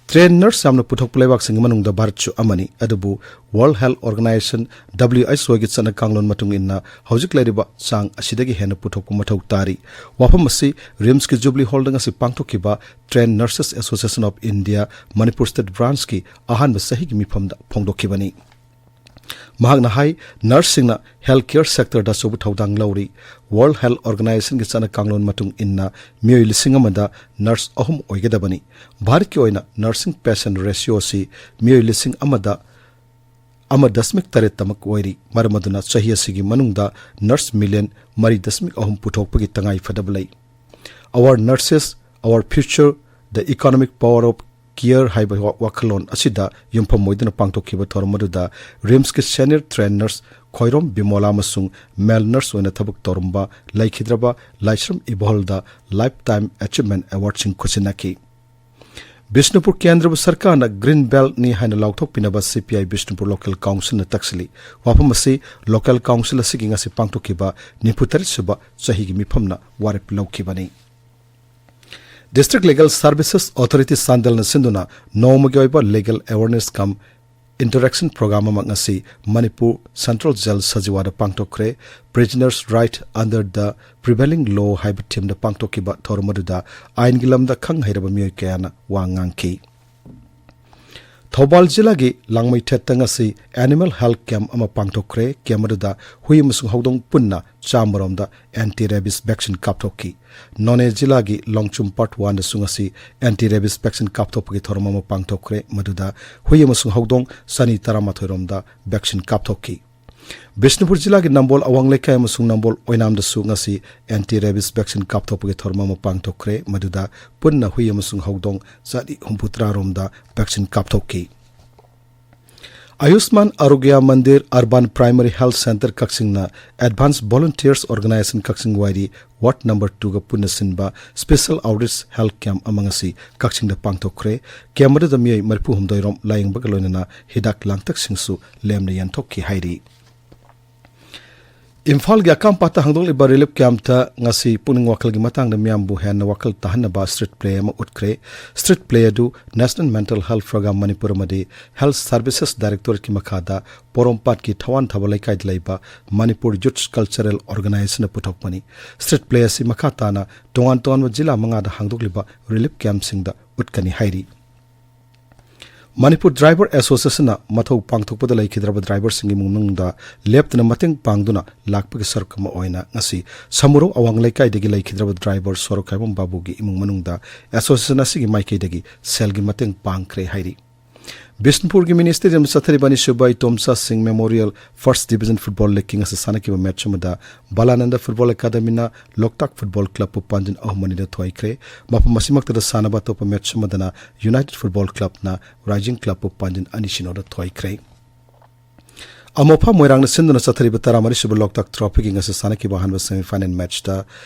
ꯇ꯭ꯔꯦꯟ ꯅꯔꯁ ꯌꯥꯝꯅ ꯄꯨꯊꯣꯛꯄ ꯂꯩꯕꯥꯛꯁꯤꯡꯒꯤ ꯃꯅꯨꯡꯗ ꯚꯥꯔꯠꯁꯨ ꯑꯃꯅꯤ, ꯑꯗꯨꯕꯨ World Health Organisation, W H ꯑꯣꯒꯤ ꯆꯠꯅ ꯀꯥꯡꯂꯣꯟ ꯃꯇꯨꯡ ꯏꯟꯅ ꯍꯧꯖꯤꯛ ꯂꯩꯔꯤꯕ ꯆꯥꯡ ꯑꯁꯤꯗꯒꯤ ꯍꯦꯟꯅ ꯄꯨꯊꯣꯛꯄ ꯃꯊꯧ ꯇꯥꯔꯤ꯫ ꯋꯥꯐꯝ ꯑꯁꯤ ꯔꯤꯝꯁꯀꯤ ꯖꯨꯕꯂꯤ ꯍꯣꯜꯗ ꯉꯁꯤ ꯄꯥꯡꯊꯣꯛꯈꯤꯕ trained nurses association of India Manipur state ꯕ꯭ꯔꯥꯟꯁꯀꯤ ꯑꯍꯥꯟꯕ ꯆꯍꯤꯒꯤ ꯃꯤꯐꯝꯗ ꯐꯣꯡꯗꯣꯛꯈꯤꯕꯅꯤ꯫ ꯃꯍꯥꯛꯅ ꯍꯥꯏ, ꯅꯔꯁꯁꯤꯡꯅ ꯍꯦꯜꯊ ꯀꯦꯌꯔ ꯁꯦꯛꯇꯔꯗ ꯑꯆꯧꯕ ꯊꯧꯗꯥꯡ ꯂꯧꯔꯤ꯫ ꯋꯥꯔꯜꯗ ꯍꯦꯜꯊ ꯑꯣꯔꯒꯅꯥꯏꯖꯦꯁꯟꯒꯤ ꯆꯠꯅ ꯀꯥꯡꯂꯣꯟ ꯃꯇꯨꯡ ꯏꯟꯅ ꯃꯤꯑꯣꯏ ꯂꯤꯁꯤꯡ ꯑꯃꯗ ꯅꯔꯁ ꯑꯍꯨꯝ ꯑꯣꯏꯒꯗꯕꯅꯤ꯫ ꯚꯥꯔꯠꯀꯤ ꯑꯣꯏꯅ ꯅꯔꯁꯤꯡ ꯄꯦꯁꯦꯟ ꯔꯦꯁꯤꯑꯣ ꯑꯁꯤ ꯃꯤꯑꯣꯏ ꯂꯤꯁꯤꯡ ꯑꯃꯗ ꯑꯃ ꯗꯁꯃꯤꯛ ꯇꯔꯦꯠꯇꯃꯛ ꯑꯣꯏꯔꯤ꯫ ꯃꯔꯝ ꯑꯗꯨꯅ ꯆꯍꯤ ꯑꯁꯤꯒꯤ ꯃꯅꯨꯡꯗ ꯅꯔꯁ ꯃꯤꯂꯤꯌꯟ ꯃꯔꯤ ꯗꯁꯃꯤꯛ ꯑꯍꯨꯝ ꯄꯨꯊꯣꯛꯄꯒꯤ ꯇꯉꯥꯏ ꯐꯗꯕ ꯂꯩ꯫ Our Nurses, Our Future, The Economic Power of Care ꯍꯥꯏꯕ ꯋꯥ-, ꯋꯥꯈꯜꯂꯣꯟ ꯑꯁꯤꯗ ꯌꯨꯝꯐꯝ ꯑꯣꯏꯗꯨꯅ ꯄꯥꯡꯊꯣꯛꯈꯤꯕ ꯊꯧꯔꯝ ꯑꯗꯨꯗ ꯔꯤꯝꯁꯀꯤ ꯁꯦꯅꯤꯌꯔ ꯇ꯭ꯔꯦꯟ ꯅꯔꯁ ꯈ꯭ꯋꯥꯏꯔꯣꯝ ꯕꯤꯃꯣꯂꯥ ꯑꯃꯁꯨꯡ ꯃꯦꯜ ꯅꯔꯁ ꯑꯣꯏꯅ ꯊꯕꯛ ꯇꯧꯔꯝꯕ ꯂꯩꯈꯤꯗ꯭ꯔꯕ ꯂꯥꯏꯁ꯭ꯔꯝ ꯏꯕꯣꯍꯜꯗ ꯂꯥꯏꯐ ꯇꯥꯏꯝ ꯑꯦꯆꯤꯚꯃꯦꯟꯠ ꯑꯦꯋꯥꯔꯗꯁꯤꯡ ꯈꯨꯠꯁꯤꯟꯅꯈꯤ꯫ ꯕꯤꯁꯅꯨꯄꯨꯔ ꯀꯦꯟꯗ꯭ꯔꯕꯨ ꯁꯔꯀꯥꯔꯅ ꯒ꯭ꯔꯤꯟ ꯕꯦꯜꯠꯅꯤ ꯍꯥꯏꯅ ꯂꯥꯎꯊꯣꯛꯄꯤꯅꯕ ꯁꯤ ꯄꯤ ꯑꯥꯏ ꯕꯤꯁꯅꯨꯄꯨꯔ ꯂꯣꯀꯦꯜ ꯀꯥꯎꯟꯁꯤꯜꯅ ꯇꯛꯁꯤꯜꯂꯤ꯫ ꯋꯥꯐꯝ ꯑꯁꯤ ꯂꯣꯀꯦꯜ ꯀꯥꯎꯟꯁꯤꯜ ꯑꯁꯤꯒꯤ ꯉꯁꯤ ꯄꯥꯡꯊꯣꯛꯈꯤꯕ ꯅꯤꯐꯨ ꯇꯔꯦꯠ ꯁꯨꯕ ꯆꯍꯤꯒꯤ ꯃꯤꯐꯝꯅ ꯋꯥꯔꯦꯞ ꯂꯧꯈꯤꯕꯅꯤ꯫ ꯗꯤꯁꯇ꯭ꯔꯤꯛ ꯂꯤꯒꯦꯜ ꯁꯔꯚꯤꯁꯦꯁ ꯑꯣꯊꯣꯔꯤꯇꯤ ꯆꯥꯟꯗꯦꯜꯅ ꯁꯤꯟꯗꯨꯅ ꯅꯣꯡꯃꯒꯤ ꯑꯣꯏꯕ legal awareness cum interaction programme ꯑꯃ ꯉꯁꯤ ꯃꯅꯤꯄꯨꯔ ꯁꯦꯟꯇ꯭ꯔꯦꯜ ꯖꯦꯜ ꯁꯖꯤꯋꯥꯗ ꯄꯥꯡꯊꯣꯛꯈ꯭ꯔꯦ꯫ Prisoners Right Under the Prevailing Law ꯍꯥꯏꯕ ꯊꯤꯝꯗ ꯄꯥꯡꯊꯣꯛꯈꯤꯕ ꯊꯧꯔꯝ ꯑꯗꯨꯗ ꯑꯥꯏꯟꯒꯤ ꯂꯝꯗ ꯈꯪ ꯍꯩꯔꯕ ꯃꯤꯑꯣꯏ ꯀꯌꯥꯅ ꯋꯥ ꯉꯥꯡꯈꯤ꯫ ꯊꯧꯕꯥꯜ ꯖꯤꯂꯥꯒꯤ ꯂꯥꯡꯃꯩꯊꯦꯠꯇ ꯉꯁꯤ ꯑꯦꯅꯤꯃꯦꯜ ꯍꯦꯜꯊ ꯀꯦꯝꯞ ꯑꯃ ꯄꯥꯡꯊꯣꯛꯈ꯭ꯔꯦ꯫ ꯀꯦꯝꯞ ꯑꯗꯨꯗ ꯍꯨꯏ ꯑꯃꯁꯨꯡ ꯍꯧꯗꯣꯡ ꯄꯨꯟꯅ ꯆꯥꯝꯃ ꯔꯣꯝꯗ ꯑꯦꯟꯇꯤ ꯔꯦꯕꯤꯁ ꯚꯦꯛꯁꯤꯟ ꯀꯥꯞꯊꯣꯛꯈꯤ꯫ ꯅꯣꯅꯦ ꯖꯤꯂꯥꯒꯤ ꯂꯣꯡꯆꯨꯝ ꯄꯥꯔꯠ ꯋꯥꯟꯗꯁꯨ ꯉꯁꯤ ꯑꯦꯟꯇꯤ ꯔꯦꯕꯤꯁ ꯚꯦꯛꯁꯤꯟ ꯀꯥꯞꯊꯣꯛꯄꯒꯤ ꯊꯧꯔꯝ ꯑꯃ ꯄꯥꯡꯊꯣꯛꯈ꯭ꯔꯦ, ꯃꯗꯨꯗ ꯍꯨꯏ ꯑꯃꯁꯨꯡ ꯍꯧꯗꯣꯡ ꯆꯅꯤ ꯇꯔꯥꯃꯥꯊꯣꯏ ꯔꯣꯝꯗ ꯚꯦꯛꯁꯤꯟ ꯀꯥꯞꯊꯣꯛꯈꯤ꯫ ꯕꯤꯁꯅꯨꯄꯨꯔ ꯖꯤꯂꯥꯒꯤ ꯅꯝꯕꯣꯜ ꯑꯋꯥꯡ ꯂꯩꯀꯥꯏ ꯑꯃꯁꯨꯡ ꯅꯝꯕꯣꯜ ꯑꯣꯏꯅꯥꯝꯗꯁꯨ ꯉꯁꯤ ꯑꯦꯟꯇꯤ ꯔꯦꯕꯤꯁ ꯚꯦꯛꯁꯤꯟ ꯀꯥꯞꯊꯣꯛꯄꯒꯤ ꯊꯧꯔꯝ ꯑꯃ ꯄꯥꯡꯊꯣꯛꯈ꯭ꯔꯦ, ꯃꯗꯨꯗ ꯄꯨꯟꯅ ꯍꯨꯏ ꯑꯃꯁꯨꯡ ꯍꯧꯗꯣꯡ ꯆꯅꯤ ꯍꯨꯝꯐꯨꯇꯔꯥ ꯔꯣꯝꯗ ꯚꯦꯛꯁꯤꯟ ꯀꯥꯞꯊꯣꯛꯈꯤ꯫ Ayushman Arogya Mandir urban primary health centre ꯀꯛꯆꯤꯡꯅ ꯑꯦꯗꯚꯥꯟꯁ ꯚꯣꯂꯨꯟꯇꯤꯌꯔꯁ ꯑꯣꯔꯒꯅꯥꯏꯖꯦꯁꯟ ꯀꯛꯆꯤꯡ ꯋꯥꯏꯔꯤ ꯋꯥꯔꯗ ꯅꯝꯕꯔ ꯇꯨꯒ ꯄꯨꯟꯅ ꯁꯤꯟꯕ ꯁ꯭ꯄꯦꯁꯦꯜ ꯑꯥꯎꯠꯔꯤꯆ ꯍꯦꯜꯊ ꯀꯦꯝꯞ ꯑꯃ ꯉꯁꯤ ꯀꯛꯆꯤꯡꯗ ꯄꯥꯡꯊꯣꯛꯈ꯭ꯔꯦ꯫ ꯀꯦꯝꯞ ꯑꯗꯨꯗ ꯃꯤꯑꯣꯏ ꯃꯔꯤꯐꯨ ꯍꯨꯝꯗꯣꯏ ꯔꯣꯝ ꯂꯥꯌꯦꯡꯕꯒ ꯂꯣꯏꯅꯅ ꯍꯤꯗꯥꯛ ꯂꯥꯡꯊꯛꯁꯤꯡꯁꯨ ꯂꯦꯝꯅ ꯌꯦꯟꯊꯣꯛꯈꯤ ꯍꯥꯏꯔꯤ꯫ ꯏꯝꯐꯥꯜꯒꯤ ꯑꯀꯥꯝꯄꯥꯠꯇ ꯍꯥꯡꯗꯣꯛꯂꯤꯕ ꯔꯤꯂꯤꯐ ꯀꯦꯝꯞꯇ ꯉꯁꯤ ꯄꯨꯛꯅꯤꯡ ꯋꯥꯈꯜꯒꯤ ꯃꯇꯥꯡꯗ ꯃꯤꯌꯥꯝꯕꯨ ꯍꯦꯟꯅ ꯋꯥꯈꯜ ꯇꯥꯍꯟꯅꯕ ꯁ꯭ꯇ꯭ꯔꯤꯠ ꯄ꯭ꯂꯦ ꯑꯃ ꯎꯠꯈ꯭ꯔꯦ꯫ ꯁ꯭ꯇ꯭ꯔꯤꯠ ꯄ꯭ꯂꯦ ꯑꯗꯨ national mental health programme Manipur ꯑꯃꯗꯤ ꯍꯦꯜꯊ ꯁꯔꯚꯤꯁꯦꯁ ꯗꯥꯏꯔꯦꯛꯇꯣꯔꯦꯠꯀꯤ ꯃꯈꯥꯗ ꯄꯣꯔꯣꯝꯄꯥꯠꯀꯤ ꯊꯋꯥꯟ ꯊꯥꯕ ꯂꯩꯀꯥꯏꯗ ꯂꯩꯕ ꯃꯅꯤꯄꯨꯔ ꯌꯨꯊ ꯀꯜꯆꯔꯦꯜ ꯑꯣꯔꯒꯅꯥꯏꯖꯦꯁꯟꯅ ꯄꯨꯊꯣꯛꯄꯅꯤ꯫ ꯁ꯭ꯇ꯭ꯔꯤꯠ ꯄ꯭ꯂꯦ ꯑꯁꯤ ꯃꯈꯥ ꯇꯥꯅ ꯇꯣꯉꯥꯟ ꯇꯣꯉꯥꯟꯕ ꯖꯤꯂꯥ ꯃꯉꯥꯗ ꯍꯥꯡꯗꯣꯛꯂꯤꯕ ꯔꯤꯂꯤꯐ ꯀꯦꯝꯞꯁꯤꯡꯗ ꯎꯠꯀꯅꯤ ꯍꯥꯏꯔꯤ꯫ ꯃꯅꯤꯄꯨꯔ ꯗ꯭ꯔꯥꯏꯚꯔ ꯑꯦꯁꯣꯁꯤꯌꯦꯁꯟꯅ ꯃꯊꯧ ꯄꯥꯡꯊꯣꯛꯄꯗ ꯂꯩꯈꯤꯗ꯭ꯔꯕ ꯗ꯭ꯔꯥꯏꯚꯔꯁꯤꯡꯒꯤ ꯏꯃꯨꯡ ꯃꯅꯨꯡꯗ ꯂꯦꯞꯇꯅ ꯃꯇꯦꯡ ꯄꯥꯡꯗꯨꯅ ꯂꯥꯛꯄꯒꯤ ꯁꯔꯨꯛ ꯑꯃ ꯑꯣꯏꯅ ꯉꯁꯤ ꯁꯃꯨꯔꯧ ꯑꯋꯥꯡ ꯂꯩꯀꯥꯏꯗꯒꯤ ꯂꯩꯈꯤꯗ꯭ꯔꯕ ꯗ꯭ꯔꯥꯏꯚꯔ ꯁꯣꯔꯣꯛꯈꯥꯏꯕꯝ ꯕꯥꯕꯨꯒꯤ ꯏꯃꯨꯡ ꯃꯅꯨꯡꯗ ꯑꯦꯁꯣꯁꯤꯌꯦꯁꯟ ꯑꯁꯤꯒꯤ ꯃꯥꯏꯀꯩꯗꯒꯤ ꯁꯦꯜꯒꯤ ꯃꯇꯦꯡ ꯄꯥꯡꯈ꯭ꯔꯦ ꯍꯥꯏꯔꯤ꯫ ꯕꯤꯁꯅꯨꯄꯨꯔꯒꯤ ꯃꯤꯅꯤ ꯁ꯭ꯇꯦꯗꯤꯌꯝꯗ ꯆꯠꯊꯔꯤꯕ ꯑꯅꯤꯁꯨꯕ ꯏꯇꯣꯝꯆꯥ ꯁꯤꯡ ꯃꯦꯃꯣꯔꯤꯌꯦꯜ ꯐꯥꯔꯁꯠ ꯗꯤꯕꯤꯖꯟ ꯐꯨꯠꯕꯣꯜ ꯂꯤꯒꯀꯤ ꯉꯁꯤ ꯁꯥꯟꯅꯈꯤꯕ ꯃꯦꯠꯆ ꯑꯃꯗ ꯕꯥꯂꯥꯅꯟꯗ ꯐꯨꯠꯕꯣꯜ ꯑꯦꯀꯥꯗꯃꯤꯅ ꯂꯣꯛꯇꯥꯛ ꯐꯨꯠꯕꯣꯜ ꯀ꯭ꯂꯕꯄꯨ ꯄꯥꯟꯖꯤꯟ ꯑꯍꯨꯝ ꯑꯅꯤꯗ ꯊꯣꯏꯈ꯭ꯔꯦ꯫ ꯃꯐꯝ ꯑꯁꯤꯃꯛꯇꯗ ꯁꯥꯟꯅꯕ ꯑꯇꯣꯞꯄ ꯃꯦꯠꯆ ꯑꯃꯗꯅ ꯌꯨꯅꯥꯏꯇꯦꯗ ꯐꯨꯠꯕꯣꯜ ꯀ꯭ꯂꯕꯅ ꯔꯥꯏꯖꯤꯡ ꯀ꯭ꯂꯕꯄꯨ ꯄꯥꯟꯖꯤꯟ ꯑꯅꯤ ꯁꯤꯅꯣꯗ ꯊꯣꯏꯈ꯭ꯔꯦ꯫ ꯑꯃꯣꯐꯥ ꯃꯣꯏꯔꯥꯡꯅ ꯁꯤꯟꯗꯨꯅ ꯆꯠꯊꯔꯤꯕ ꯇꯔꯥꯃꯔꯤꯁꯨꯕ ꯂꯣꯛꯇꯥꯛ ꯇ꯭ꯔꯣꯐꯤꯒꯤ ꯉꯁꯤ ꯁꯥꯟꯅꯈꯤꯕ ꯑꯍꯥꯟꯕ ꯁꯦꯃꯤꯐꯥꯏꯅꯦꯜ ꯃꯦꯠꯆꯇ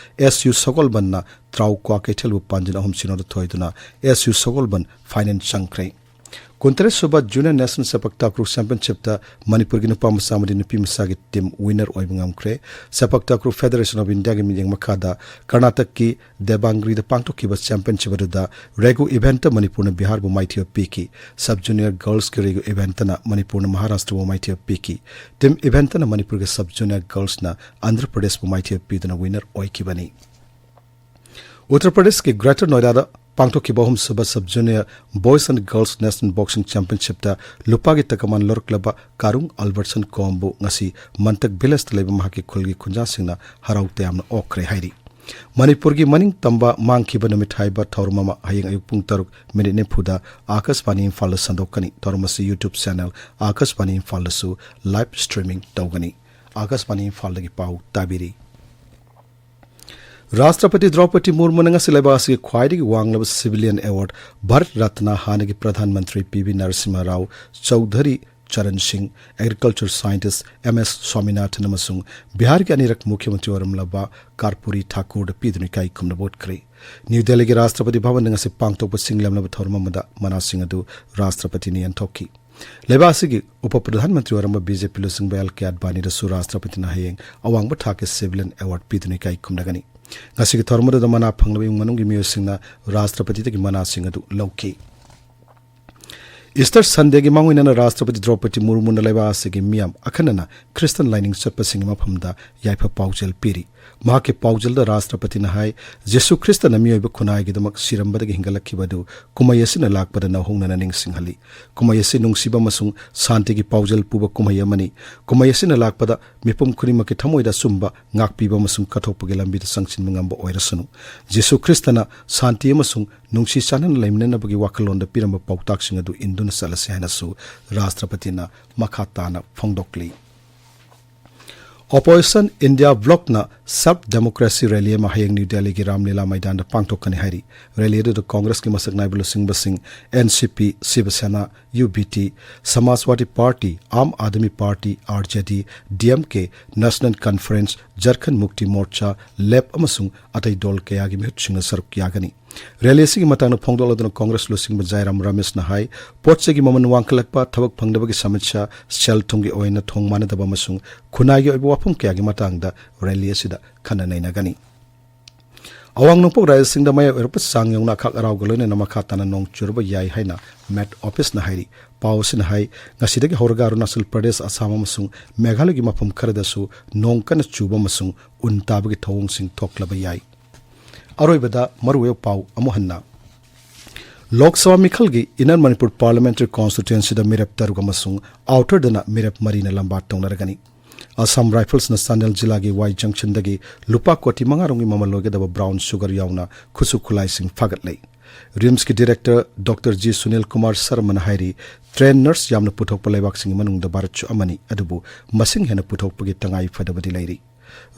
ꯑꯦꯁ ꯌꯨ ꯁꯒꯣꯜꯕꯟꯅ ꯇ꯭ꯔꯥꯎ ꯀ꯭ꯋꯥꯀꯩꯊꯦꯜꯕꯨ ꯄꯥꯟꯖꯤꯟ ꯑꯍꯨꯝ ꯁꯤꯅꯣꯗ ꯊꯣꯏꯗꯨꯅ ꯑꯦꯁ ꯌꯨ ꯁꯒꯣꯜꯕꯟ ꯐꯥꯏꯅꯦꯜ ꯆꯪꯈ꯭ꯔꯦ꯫ ꯀꯨꯟꯇꯔꯦꯠ ꯁꯨꯕ ꯖꯨꯅꯤꯌꯔ ꯅꯦꯁꯅꯦꯜ ꯁꯦꯄꯛ ꯇꯥꯀ꯭ꯔꯨ ꯆꯦꯝꯄꯤꯌꯟꯁꯤꯞꯇ ꯃꯅꯤꯄꯨꯔꯒꯤ ꯅꯨꯄꯥ ꯃꯆꯥ ꯑꯃꯗꯤ ꯅꯨꯄꯤ ꯃꯆꯥꯒꯤ ꯇꯤꯝ ꯋꯤꯟꯅꯔ ꯑꯣꯏꯕ ꯉꯝꯈ꯭ꯔꯦ꯫ ꯁꯦꯄꯛ ꯇꯥꯀ꯭ꯔꯨ ꯐꯦꯗꯔꯦꯁꯟ ꯑꯣꯐ ꯏꯟꯗꯤꯌꯥꯒꯤ ꯃꯤꯠꯌꯦꯡ ꯃꯈꯥꯗ ꯀꯔꯅꯥꯇꯛꯀꯤ ꯗꯦꯕꯥꯡꯒ꯭ꯔꯤꯗ ꯄꯥꯡꯊꯣꯛꯈꯤꯕ ꯆꯦꯝꯄꯤꯌꯟꯁꯤꯞ ꯑꯗꯨꯗ ꯔꯦꯒꯨ ꯏꯚꯦꯟꯠꯇ ꯃꯅꯤꯄꯨꯔꯅ ꯕꯤꯍꯥꯔꯕꯨ ꯃꯥꯏꯊꯤꯕ ꯄꯤꯈꯤ꯫ ꯁꯕ ꯖꯨꯅꯤꯌꯔ ꯒꯔꯜꯁꯀꯤ ꯔꯦꯒꯨ ꯏꯚꯦꯟꯠꯇꯅ ꯃꯅꯤꯄꯨꯔꯅ ꯃꯍꯥꯔꯥꯁꯇ꯭ꯔꯕꯨ ꯃꯥꯏꯊꯤꯕ ꯄꯤꯈꯤ꯫ ꯇꯤꯝ ꯏꯚꯦꯟꯠꯇꯅ ꯃꯅꯤꯄꯨꯔꯒꯤ ꯁꯕ ꯖꯨꯅꯤꯌꯔ ꯒꯔꯜꯁꯅ ꯑꯟꯙ꯭ꯔ ꯄ꯭ꯔꯗꯦꯁꯄꯨ ꯃꯥꯏꯊꯤꯕ ꯄꯤꯗꯨꯅ ꯋꯤꯟꯅꯔ ꯑꯣꯏꯈꯤꯕꯅꯤ꯫ ꯎꯠꯇꯔ ꯄ꯭ꯔꯗꯦꯁꯀꯤ ꯒ꯭ꯔꯦꯇꯔ ꯅꯣꯏꯗꯥꯗ ꯄꯥꯡꯊꯣꯛꯈꯤꯕ ꯑꯍꯨꯝꯁꯨꯕ sub junior boys and girls national boxing ꯆꯦꯝꯄꯤꯌꯟꯁꯤꯞꯇ ꯂꯨꯄꯥꯒꯤ ꯇꯀꯃꯥꯟ ꯂꯧꯔꯛꯂꯕ ꯀꯥꯔꯨꯡ ꯑꯜꯕꯔꯠꯁꯟ ꯀꯣꯝꯕꯨ ꯉꯁꯤ ꯃꯟꯇꯛ ꯚꯤꯂꯦꯖꯇ ꯂꯩꯕ ꯃꯍꯥꯛꯀꯤ ꯈꯨꯜꯒꯤ ꯈꯨꯟꯖꯥꯁꯤꯡꯅ ꯍꯔꯥꯎ ꯇꯌꯥꯝꯅ ꯑꯣꯛꯈ꯭ꯔꯦ ꯍꯥꯏꯔꯤ꯫ ꯃꯅꯤꯄꯨꯔꯒꯤ ꯃꯅꯤꯡ ꯇꯝꯕ ꯃꯥꯡꯈꯤꯕ ꯅꯨꯃꯤꯠ ꯍꯥꯏꯕ ꯊꯧꯔꯝ ꯑꯃ ꯍꯌꯦꯡ ꯑꯌꯨꯛ ꯄꯨꯡ ꯇꯔꯨꯛ ꯃꯤꯅꯤꯠ ꯅꯤꯐꯨꯗ ꯑꯥꯀꯥꯁꯕꯥꯅꯤ ꯏꯝꯐꯥꯜꯗ ꯁꯟꯗꯣꯛꯀꯅꯤ꯫ ꯊꯧꯔꯝ ꯑꯁꯤ YouTube ꯆꯦꯅꯦꯜ ꯑꯥꯀꯥꯁꯕꯥꯅꯤ ꯏꯝꯐꯥꯜꯗꯁꯨ ꯂꯥꯏꯚ ꯁ꯭ꯇ꯭ꯔꯤꯃꯤꯡ ꯇꯧꯒꯅꯤ꯫ ꯑꯥꯀꯥꯁꯕꯥꯅꯤ ꯏꯝꯐꯥꯜꯗꯒꯤ ꯄꯥꯎ ꯇꯥꯕꯤꯔꯤ꯫ ꯔꯥꯁꯇ꯭ꯔꯄꯇꯤ ꯗ꯭ꯔꯧꯄꯗꯤ ꯃꯨꯔꯃꯨꯅ ꯉꯁꯤ ꯂꯩꯕꯥꯛ ꯑꯁꯤꯒꯤ ꯈ꯭ꯋꯥꯏꯗꯒꯤ ꯋꯥꯡꯂꯕ ꯁꯤꯚꯤꯂꯤꯌꯟ ꯑꯦꯋꯥꯔꯗ ꯚꯥꯔꯠ ꯔꯠꯅ ꯍꯥꯟꯅꯒꯤ ꯄ꯭ꯔꯙꯥꯟ ꯃꯟꯇ꯭ꯔꯤ ꯄꯤ ꯚꯤ ꯅꯔꯁꯤꯝꯍ ꯔꯥꯎ ꯆꯧꯙꯔꯤ ꯆꯔꯟ ꯁꯤꯡ, ꯑꯦꯒ꯭ꯔꯤꯀꯜꯆꯔ ꯁꯥꯏꯟꯇꯤꯁ ꯑꯦꯝ ꯑꯦꯁ ꯁ꯭ꯋꯥꯃꯤꯅꯥꯊꯟ ꯑꯃꯁꯨꯡ ꯕꯤꯍꯥꯔꯒꯤ ꯑꯅꯤꯔꯛ ꯃꯨꯈ꯭ꯌ ꯃꯟꯇ꯭ꯔꯤ ꯑꯣꯏꯔꯝꯂꯕ ꯀꯥꯔꯄꯨꯔꯤ ꯊꯥꯀꯨꯔꯗ ꯄꯤꯗꯨꯅ ꯏꯀꯥꯏ ꯈꯨꯝꯅꯕ ꯎꯠꯈ꯭ꯔꯦ꯫ ꯅ꯭ꯌꯨ ꯗꯦꯜꯂꯤꯒꯤ ꯔꯥꯁꯇ꯭ꯔꯄꯇꯤ ꯚꯕꯟꯗ ꯉꯁꯤ ꯄꯥꯡꯊꯣꯛꯄ ꯁꯤꯡꯂꯦꯝꯂꯕ ꯊꯧꯔꯝ ꯑꯃꯗ ꯃꯅꯥꯁꯤꯡ ꯑꯗꯨ ꯔꯥꯁꯇ꯭ꯔꯄꯇꯤꯅ ꯌꯦꯟꯊꯣꯛꯈꯤ꯫ ꯂꯩꯕꯥꯛ ꯑꯁꯤꯒꯤ ꯎꯄ ꯄ꯭ꯔꯙꯥꯟ ꯃꯟꯇ꯭ꯔꯤ ꯑꯣꯏꯔꯝꯕ ꯕꯤ ꯖꯦ ꯄꯤ ꯂꯨꯆꯤꯡꯕ ꯑꯦꯜ ꯀꯦ ꯑꯗꯕꯥꯅꯤꯗꯁꯨ ꯔꯥꯁꯇ꯭ꯔꯄꯇꯤꯅ ꯍꯌꯦꯡ ꯑꯋꯥꯡꯕ ꯊꯥꯛꯀꯤ ꯁꯤꯚꯤꯂꯤꯌꯟ ꯑꯦꯋꯥꯔꯗ ꯄꯤꯗꯨꯅ ꯏꯀꯥꯏ ꯈꯨꯝꯅꯒꯅꯤ꯫ ꯉꯁꯤꯒꯤ ꯊꯧꯔꯝ ꯑꯗꯨꯗ ꯃꯅꯥ ꯐꯪꯂꯕ ꯏꯃꯨꯡ ꯃꯅꯨꯡꯒꯤ ꯃꯤꯑꯣꯏꯁꯤꯡꯅ ꯔꯥꯁꯇ꯭ꯔꯄꯇꯤꯗꯒꯤ ꯃꯅꯥꯁꯤꯡ ꯑꯗꯨ ꯂꯧꯈꯤ꯫ ꯏꯁꯇꯔ ꯁꯟꯗꯦꯒꯤ ꯃꯥꯡꯑꯣꯏꯅꯅ ꯔꯥꯁꯇ꯭ꯔꯄꯇꯤ ꯗ꯭ꯔꯧꯄꯗꯤ ꯃꯨꯔꯃꯨꯅ ꯂꯩꯕꯥꯛ ꯑꯁꯤꯒꯤ ꯃꯤꯌꯥꯝ, ꯑꯈꯟꯅꯅ ꯈ꯭ꯔꯤꯁꯇꯟ ꯂꯥꯏꯅꯤꯡ ꯆꯠꯄꯁꯤꯡꯒꯤ ꯃꯐꯝꯗ ꯌꯥꯏꯐ ꯄꯥꯎꯖꯦꯜ ꯄꯤꯔꯤ꯫ ꯃꯍꯥꯛꯀꯤ ꯄꯥꯎꯖꯦꯜꯗ ꯔꯥꯁꯇ꯭ꯔꯄꯇꯤꯅ ꯍꯥꯏ, ꯖꯤꯁꯨ ꯈ꯭ꯔꯤꯁꯇꯅ ꯃꯤꯑꯣꯏꯕ ꯈꯨꯟꯅꯥꯏꯒꯤꯗꯃꯛ ꯁꯤꯔꯝꯕꯗꯒꯤ ꯍꯤꯡꯒꯠꯂꯛꯈꯤꯕ ꯑꯗꯨ ꯀꯨꯝꯍꯩ ꯑꯁꯤꯅ ꯂꯥꯛꯄꯗ ꯅꯧꯍꯧꯅꯅ ꯅꯤꯡꯁꯤꯡꯍꯜꯂꯤ꯫ ꯀꯨꯝꯍꯩ ꯑꯁꯤ ꯅꯨꯡꯁꯤꯕ ꯑꯃꯁꯨꯡ ꯁꯥꯟꯇꯤꯒꯤ ꯄꯥꯎꯖꯦꯜ ꯄꯨꯕ ꯀꯨꯝꯍꯩ ꯑꯃꯅꯤ꯫ ꯀꯨꯝꯍꯩ ꯑꯁꯤꯅ ꯂꯥꯛꯄꯗ ꯃꯤꯄꯨꯝ ꯈꯨꯗꯤꯡꯃꯛꯀꯤ ꯊꯃꯣꯏꯗ ꯑꯆꯨꯝꯕ ꯉꯥꯛꯄꯤꯕ ꯑꯃꯁꯨꯡ ꯀꯠꯊꯣꯛꯄꯒꯤ ꯂꯝꯕꯤꯗ ꯆꯪꯁꯤꯟꯕ ꯉꯝꯕ ꯑꯣꯏꯔꯁꯅꯨ꯫ ꯖꯤꯁꯨ ꯈ꯭ꯔꯤꯁꯇꯅ ꯁꯥꯟꯇꯤ ꯑꯃꯁꯨꯡ ꯅꯨꯡꯁꯤ ꯆꯥꯟꯅꯅ ꯂꯩꯃꯤꯟꯅꯅꯕꯒꯤ ꯋꯥꯈꯜꯂꯣꯟꯗ ꯄꯤꯔꯝꯕ ꯄꯥꯎꯇꯥꯛꯁꯤꯡ ꯑꯗꯨ ꯏꯟꯗꯨꯅ ꯆꯠꯂꯁꯤ ꯍꯥꯏꯅꯁꯨ ꯔꯥꯁꯇ꯭ꯔꯄꯇꯤꯅ ꯃꯈꯥ ꯇꯥꯅ ꯐꯣꯡꯗꯣꯛꯂꯤ꯫ ꯑꯣꯄꯣꯖꯤꯁꯟ ꯏꯟꯗꯤꯌꯥ ꯕ꯭ꯂꯣꯛꯅ ꯁꯦꯜꯐ ꯗꯦꯃꯣꯀ꯭ꯔꯦꯁꯤ ꯔꯦꯂꯤ ꯑꯃ ꯍꯌꯦꯡ ꯅ꯭ꯌꯨ ꯗꯦꯜꯂꯤꯒꯤ ꯔꯥꯝꯂꯤꯂꯥ ꯃꯩꯗꯥꯟꯗ ꯄꯥꯡꯊꯣꯛꯀꯅꯤ ꯍꯥꯏꯔꯤ꯫ ꯔꯦꯂꯤ ꯑꯗꯨꯗ ꯀꯣꯡꯒ꯭ꯔꯦꯁꯀꯤ ꯃꯁꯛ ꯅꯥꯏꯕ ꯂꯨꯆꯤꯡꯕꯁꯤꯡ, ꯑꯦꯟ ꯁꯤ ꯄꯤ, ꯁꯤꯕ ꯁꯦꯅꯥ, ꯌꯨ ꯕꯤ ꯇꯤ, ꯁꯃꯥꯖꯋꯥꯗꯤ party, Aam Aadmi party, R J ꯗꯤ, ꯗꯤ ꯑꯦꯝ ꯀꯦ, ꯅꯦꯁꯅꯦꯜ ꯀꯟꯐꯔꯦꯟꯁ, ꯖꯔꯈꯟ ꯃꯨꯛꯇꯤ ꯃꯣꯔꯆꯥ, ꯂꯦꯞ ꯑꯃꯁꯨꯡ ꯑꯇꯩ ꯗꯣꯜ ꯀꯌꯥꯒꯤ ꯃꯤꯍꯨꯠꯁꯤꯡꯅ ꯁꯔꯨꯛ ꯌꯥꯒꯅꯤ꯫ ꯔꯦꯂꯤ ꯑꯁꯤꯒꯤ ꯃꯇꯥꯡꯗ ꯐꯣꯡꯗꯣꯛꯂꯗꯨꯅ ꯀꯣꯡꯒ꯭ꯔꯦꯁ ꯂꯨꯆꯤꯡꯕ ꯖꯥꯏꯔꯥꯝ ꯔꯃꯦꯁꯅ ꯍꯥꯏ, ꯄꯣꯠ ꯆꯩꯒꯤ ꯃꯃꯜ ꯋꯥꯡꯈꯠꯂꯛꯄ, ꯊꯕꯛ ꯐꯪꯗꯕꯒꯤ ꯁꯃꯁ꯭ꯌꯥ, ꯁꯦꯜ ꯊꯨꯝꯒꯤ ꯑꯣꯏꯅ ꯊꯣꯡ ꯃꯥꯟꯅꯗꯕ ꯑꯃꯁꯨꯡ ꯈꯨꯟꯅꯥꯏꯒꯤ ꯑꯣꯏꯕ ꯋꯥꯐꯝ ꯀꯌꯥꯒꯤ ꯃꯇꯥꯡꯗ ꯔꯦꯂꯤ ꯑꯁꯤꯗ ꯈꯟꯅ ꯅꯩꯅꯒꯅꯤ꯫ ꯑꯋꯥꯡ ꯅꯣꯡꯄꯣꯛ ꯔꯥꯖ꯭ꯌꯁꯤꯡꯗ ꯃꯌꯥꯏ ꯑꯣꯏꯔꯛꯄ ꯆꯥꯡ ꯌꯧꯅ ꯑꯈꯥꯛ ꯑꯔꯥꯎꯒ ꯂꯣꯏꯅꯅ ꯃꯈꯥ ꯇꯥꯅ ꯅꯣꯡ ꯆꯨꯔꯕ ꯌꯥꯏ ꯍꯥꯏꯅ ꯃꯦꯠ ꯑꯣꯐꯤꯁꯅ ꯍꯥꯏꯔꯤ꯫ ꯄꯥꯎ ꯑꯁꯤꯅ ꯍꯥꯏ, ꯉꯁꯤꯗꯒꯤ ꯍꯧꯔꯒ ꯑꯔꯨꯅꯥꯆꯜ ꯄ꯭ꯔꯗꯦꯁ, ꯑꯁꯥꯝ ꯑꯃꯁꯨꯡ ꯃꯦꯘꯥꯂꯌꯒꯤ ꯃꯐꯝ ꯈꯔꯗꯁꯨ ꯅꯣꯡ ꯀꯟꯅ ꯆꯨꯕ ꯑꯃꯁꯨꯡ ꯎꯟ ꯇꯥꯕꯒꯤ ꯊꯧꯑꯣꯡꯁꯤꯡ ꯊꯣꯛꯂꯕ ꯌꯥꯏ꯫ ꯑꯔꯣꯏꯕꯗ ꯃꯔꯨꯑꯣꯏꯕ ꯄꯥꯎ ꯑꯃꯨꯛ ꯍꯟꯅ꯫ ꯂꯣꯛ ꯁꯚꯥ ꯃꯤꯈꯜꯒꯤ ꯏꯟꯅꯔ ꯃꯅꯤꯄꯨꯔ ꯄꯥꯔꯂꯤꯌꯥꯃꯦꯟꯇꯔꯤ ꯀꯣꯟꯁꯇꯤꯇ꯭ꯋꯦꯟꯁꯤꯗ ꯃꯤꯔꯦꯞ ꯇꯔꯨꯛ ꯑꯃꯁꯨꯡ ꯑꯥꯎꯇꯔꯗꯅ ꯃꯤꯔꯦꯞ ꯃꯔꯤꯅ ꯂꯝꯕꯥ ꯇꯧꯅꯔꯒꯅꯤ꯫ ꯑꯁꯥꯝ ꯔꯥꯏꯐꯜꯁꯅ ꯆꯥꯟꯗꯦꯜ ꯖꯤꯂꯥꯒꯤ ꯋꯥꯏ ꯖꯪꯁꯟꯗꯒꯤ ꯂꯨꯄꯥ ꯀꯣꯇꯤ ꯃꯉꯥ ꯔꯣꯝꯒꯤ ꯃꯃꯜ ꯑꯣꯏꯒꯗꯕ ꯕ꯭ꯔꯥꯎꯟ ꯁꯨꯒꯔ ꯌꯥꯎꯅ ꯈꯨꯠꯁꯨ ꯈꯨꯠꯂꯥꯏꯁꯤꯡ ꯐꯥꯒꯠꯂꯦ꯫ ꯔꯤꯝꯁꯀꯤ director doctor G Sunil Kumar ꯁꯔꯃꯅ ꯍꯥꯏꯔꯤ, ꯇ꯭ꯔꯦꯟ ꯅꯔꯁ ꯌꯥꯝꯅ ꯄꯨꯊꯣꯛꯄ ꯂꯩꯕꯥꯛꯁꯤꯡꯒꯤ ꯃꯅꯨꯡꯗ ꯚꯥꯔꯠꯁꯨ ꯑꯃꯅꯤ, ꯑꯗꯨꯕꯨ ꯃꯁꯤꯡ ꯍꯦꯟꯅ ꯄꯨꯊꯣꯛꯄꯒꯤ ꯇꯉꯥꯏ ꯐꯗꯕꯗꯤ ꯂꯩꯔꯤ꯫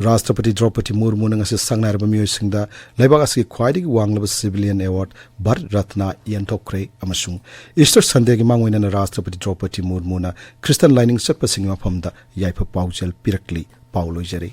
ꯔꯥꯁꯇ꯭ꯔꯄꯇꯤ ꯗ꯭ꯔꯧꯄꯗꯤ ꯃꯨꯔꯃꯨꯅ ꯉꯁꯤ ꯁꯛꯅꯥꯏꯔꯕ ꯃꯤꯑꯣꯏꯁꯤꯡꯗ ꯂꯩꯕꯥꯛ ꯑꯁꯤꯒꯤ ꯈ꯭ꯋꯥꯏꯗꯒꯤ ꯋꯥꯡꯂꯕ civilian award ꯚꯥꯔꯠ ꯔꯠꯅ ꯌꯦꯟꯊꯣꯛꯈ꯭ꯔꯦ ꯑꯃꯁꯨꯡ ꯏꯁꯇꯔ ꯁꯟꯗꯦꯒꯤ ꯃꯥꯡꯑꯣꯏꯅꯅ ꯔꯥꯁꯇ꯭ꯔꯄꯇꯤ ꯗ꯭ꯔꯧꯄꯗꯤ ꯃꯨꯔꯃꯨꯅ ꯈ꯭ꯔꯤꯁꯇꯟ ꯂꯥꯏꯅꯤꯡ ꯆꯠꯄꯁꯤꯡꯒꯤ ꯃꯐꯝꯗ ꯌꯥꯏꯐ ꯄꯥꯎꯖꯦꯜ ꯄꯤꯔꯛꯂꯤ꯫ ꯄꯥꯎ ꯂꯣꯏꯖꯔꯦ꯫